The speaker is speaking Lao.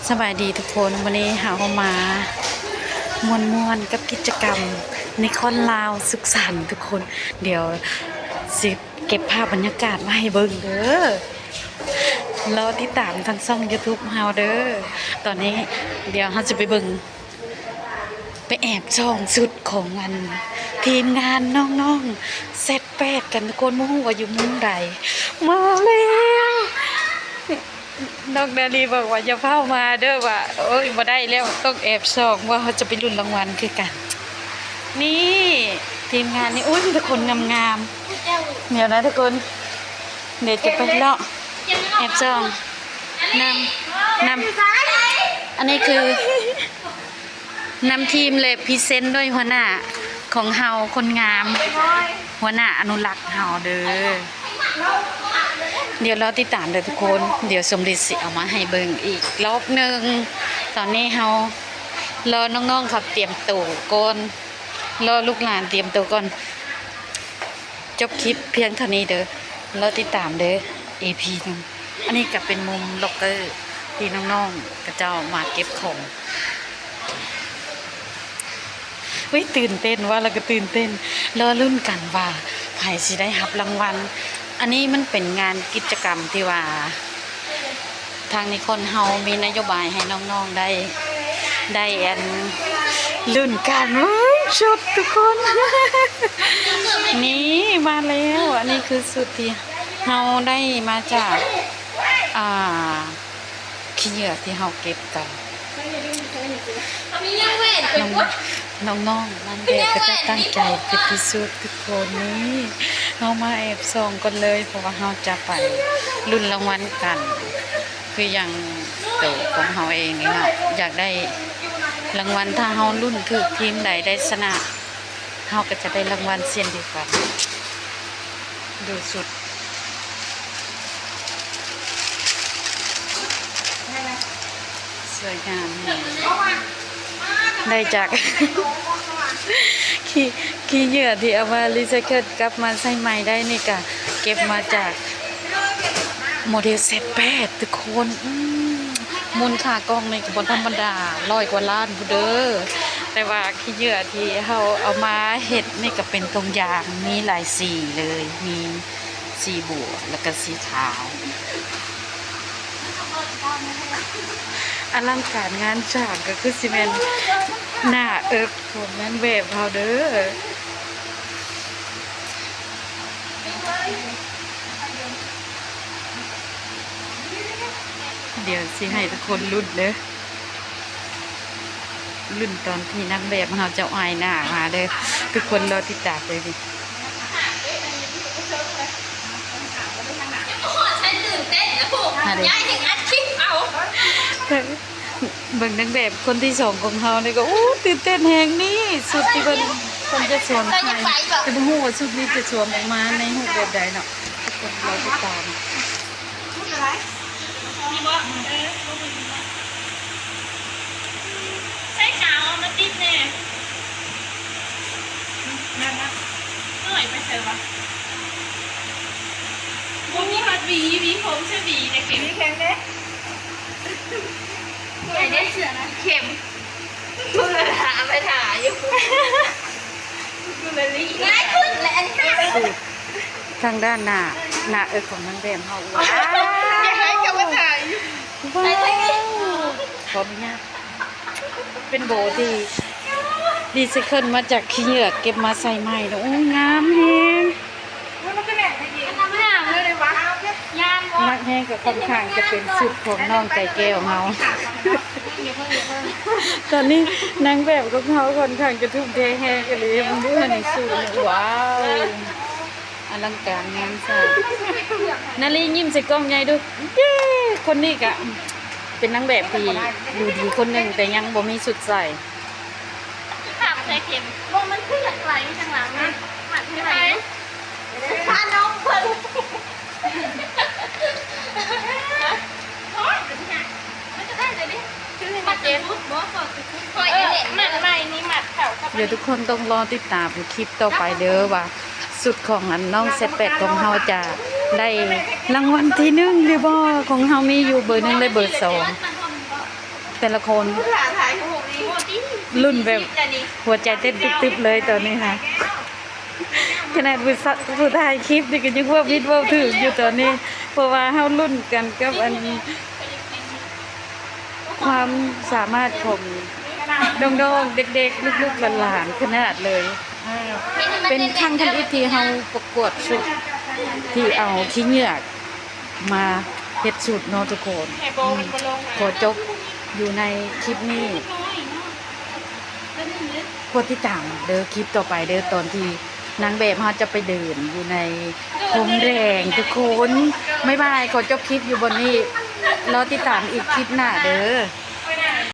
ສະບາຍດີທຸກຄົນ, ມື້ນີ້ເຮົາມາມ່ວນໆກັບກິດຈະກຳນິຄອນລາວສຸກສັນທຸກຄົນ. ດຽວຊິເກັບພາບບັນຍາກາດມາໃຫ້ເບິ່ງເດີ. ລໍຕິດຕາມທາງຊ່ອງຢູທູບເຮົາເດີ. ຕອນນີ້ດຽວເຮົາຈະໄປເບິ່ງ ໄປແອບສ່ອງຊຸດຂອງອັນທີມງານນ້ອງໆແຊັດແປດກັນທຸກຄົນ, ບໍ່ຮູ້ວ່າຢູ່ມຸມໃດ. ມາແລ້ວ ນ້ອງດາລີບອກວ່າຢ່າເຝົ້າມາເດີ ວ່າ ໂອ້ຍ ບໍ່ໄດ້ແລ້ວ ຕ້ອງແອບສ່ອງ ວ່າເຮົາຈະໄປລຸ້ນລາງວັນຄືກັນ. ນີ້ທີມງານນີ້ ໂອ້ຍ ມີແຕ່ຄົນງາມໆ. ດຽວນະທຸກຄົນ ດຽວຈະໄປເລາະແອບສ່ອງນຳ ນຳ ອັນນີ້ຄື ນຳທີມ ແລະ ພຣີເຊັນໂດຍຫົວໜ້າຂອງເຮົາຄົນງາມ ຫົວໜ້າອະນຸລັກເຮົາເດີ. ດຽວລໍຕິດຕາມເດີທຸກຄົນ, ດຽວສົມລິດຊິເອົາມາໃຫ້ເບິ່ງອີກລອບໜຶ່ງ. ຕອນນີ້ເຮົາລໍນ້ອງໆເຂົາຕຽມໂຕກ່ອນ, ລໍລູກຫຼານຕຽມໂຕກ່ອນ. ຈົບຄລິບພຽງເທົ່ານີ້ເດີ. ລໍຕິດຕາມເດີ ອີພີໜຶ່ງ. ອັນນີ້ກະເປັນມຸມລັອກເກີທີ່ນ້ອງໆເຂົາເຈົ້າມາເກັບຂອງ. ອຸ້ຍ ຕື່ນເຕັ້ນ, ວ່າແລ້ວກະຕື່ນເຕັ້ນ. ລໍລຸ້ນກັນວ່າໃຜຊິໄດ້ຮັບລາງວັນ. ອັນນີ້ມັນເປັນງານກິດຈະກຳທີ່ວ່າ ທາງນິຄອນເຮົາມີນະໂຍບາຍໃຫ້ນ້ອງໆໄດ້ ໄດ້ອັນລຸ້ນການເວີກຊຸດທຸກຄົນ. ນີ້ມາແລ້ວ, ອັນນີ້ຄືຊຸດທີ່ເຮົາໄດ້ມາຈາກ ອ່າ ຂີ້ເຫຍື້ອທີ່ເຮົາເກັບກັນ. ນ້ອງ ນ້ອງໆນາງແບບເຂົາເຈົ້າຕັ້ງໃຈເປັນທີ່ສຸດທຸກຄົນ. ນີ້ເຮົາມາແອບສ່ອງກ່ອນເລີຍ ເພາະວ່າເຮົາຈະໄປລຸ້ນລາງວັນກັນ ຄືຢ່າງໂຕຂອງເຮົາເອງນີ້ເນາະ ຢາກໄດ້ລາງວັນ. ຖ້າເຮົາລຸ້ນຖືກທີມໃດໄດ້ຊະນະ ເຮົາກໍຈະໄດ້ລາງວັນເຊັ່ນດຽວກັນ. ດູຊຸດ ສວຍງາມແຮງ ໄດ້ຈາກ ຂີ້ ຂີ້ເຫຍື້ອທີ່ເອົາມາຣີໄຊເຄິນກັບມາໃຊ້ໃໝ່ໄດ້ນີ້ກະເກັບມາຈາກໂມເດລແຊັດແປດທຸກຄົນ. ອືມ ມູນຄ່າກ່ອງນີ້ກະບໍ່ທຳມະດາ ຮ້ອຍກວ່າລ້ານພຸ້ນເດີ. ແຕ່ວ່າຂີ້ເຫຍື້ອທີ່ເຮົາເອົາມາເຮັດນີ້ກະເປັນທຸງຢາງ ມີຫຼາຍສີເລີຍ ມີ ສີບົວ ແລ້ວກະສີຂາວ. ອະລັງການງານສ້າງກະຄືຊິແມ່ນໜ້າເອິກຂອງນາງແບບເຮົາເດີ. ດຽວຊິໃຫ້ທຸກຄົນລຸ້ນເດີ. ລຸ້ນຕອນທີ່ນາງແບບເຮົາຈະອາຍໜ້າມາເດີ. ທຸກຄົນລໍຕິດຕາມເລີຍ. ໂອ້ ໃຊ້ຕື່ນເຕັ້ນນະຜູ້ ມາເດີ ຍາຍຍັງອັດຄລິບເອົາ. ເບິ່ງນາງແບບຄົນທີສອງຂອງເຮົານີ້ກະ ໂອ້ ຕື່ນເຕັ້ນແຮງ. ນີ້ຊຸດທີ່ເພິ່ນ ເພິ່ນຈະສວມໃສ່ ແຕ່ບໍ່ຮູ້ວ່າຊຸດນີ້ຈະສວມອອກມາໃນຮູບແບບໃດເນາະ. ທຸກຄົນລໍຕິດຕາມ. ມີບໍ່? ເອີ ໃຊ້ກາວເອົາມາຕິດແດ່. ນັ້ນນະ ເອີຍ ໄປໃສວະ? ບໍ່ມີຮອດຫວີ ຫວີຜົມໃຊ້ຫວີແດ່ ເຂັມ ຫວີແຂງແດ່. ເຂັມ ເພິ່ນລະຖາມ ໄປຖ້າຢູ່ ນາຍຂຶ້ນແລະ ອັນນີ້ ທາງດ້ານໜ້າ ໜ້າເອິກຂອງນາງແບບເຮົາ. ວ້າວ ຢ່າໃຫ້ເຂົາມາຖ່າຍຢູ່. ວ້າວ ຂໍອະນຸຍາດ ເປັນໂບທີ່ຣີໄຊເຄິນມາຈາກຂີ້ເຫຍື້ອ ເກັບມາໃສ່ໃໝ່ເນາະ. ໂອ້ ງາມແຮງ. ງາມເລີຍວະ ງາມບໍ່? ໜັກແຮງກໍຄ່ອນຂ້າງຈະເປັນຊຸດຂອງນ້ອງໄກ່ແກ້ວເຮົາ. ຕອນນີ້ນາງແບບຂອງເຮົາຄ່ອນຂ້າງຈະທຸ່ມເທແຮງອີ່ຫຼີ. ເບິ່ງດູ ໃນຊຸດນີ້ ວ້າວ ອະລັງການງານສ້າງ. ນາລີຍິ້ມໃສ່ກ້ອງໃຫຍ່ດູ. ເຢ້ ຄົນນີ້ກະເປັນນາງແບບທີ່ດູດີຄົນໜຶ່ງ ແຕ່ຍັງບໍ່ມີຊຸດໃສ່. ຖາມໃສ່ເຂັມ ບໍ່ ມັນຄືຢາກໄຫຼທາງຫຼັງນະ ມັດໃຫ້ໄຫຼ ພານ້ອງເບິ່ງ ໂອ້ຍ ມັນກະໄດ້ແລ້ວເດ້ ມັດເກັບ ບໍ່ ມັດໃໝ່ນີ້ ມັດເຂົ້າກັບ ດຽວທຸກຄົນຕ້ອງລໍຕິດຕາມຄລິບຕໍ່ໄປເດີ ວ່າຊຸດຂອງອັນນ້ອງແຊັດແປດຂອງເຮົາຈະໄດ້ລາງວັນທີໜຶ່ງຫຼືບໍ່. ຂອງເຮົາມີຢູ່ເບີໜຶ່ງ ແລະ ເບີສອງ. ແຕ່ລະຄົນລຸ້ນແບບຫົວໃຈເຕັ້ນຕຶບໆເລີຍຕອນນີ້ນະ. ຂະໜາດຜູ້ສະ ຜູ້ຖ່າຍຄລິບນີ້ກໍຍັງເວົ້າຜິດເວົ້າຖືກຢູ່ຕອນນີ້ ເພາະວ່າເຮົາລຸ້ນກັນກັບອັນ ຄວາມສາມາດຂອງນ້ອງໆ ເດັກໆ ລູກໆ ຫຼານໆ ຂະໜາດເລີຍ. ເປັນຄັ້ງທຳອິດທີ່ເຮົາປະກວດຊຸດທີ່ເອົາຂີ້ເຫຍື້ອມາເຮັດຊຸດເນາະທຸກຄົນ. ອືມ ຂໍຈົບຢູ່ໃນຄລິບນີ້. ກົດຕິດຕາມເດີ ຄລິບຕໍ່ໄປເດີ ຕອນທີ່ນາງແບບເຮົາຈະໄປເດີນຢູ່ໃນພົມແດງທຸກຄົນ. ບາຍບາຍ ຂໍຈົບຄລິບຢູ່ບ່ອນນີ້ ລໍຕິດຕາມອີກຄລິບໜ້າເດີ.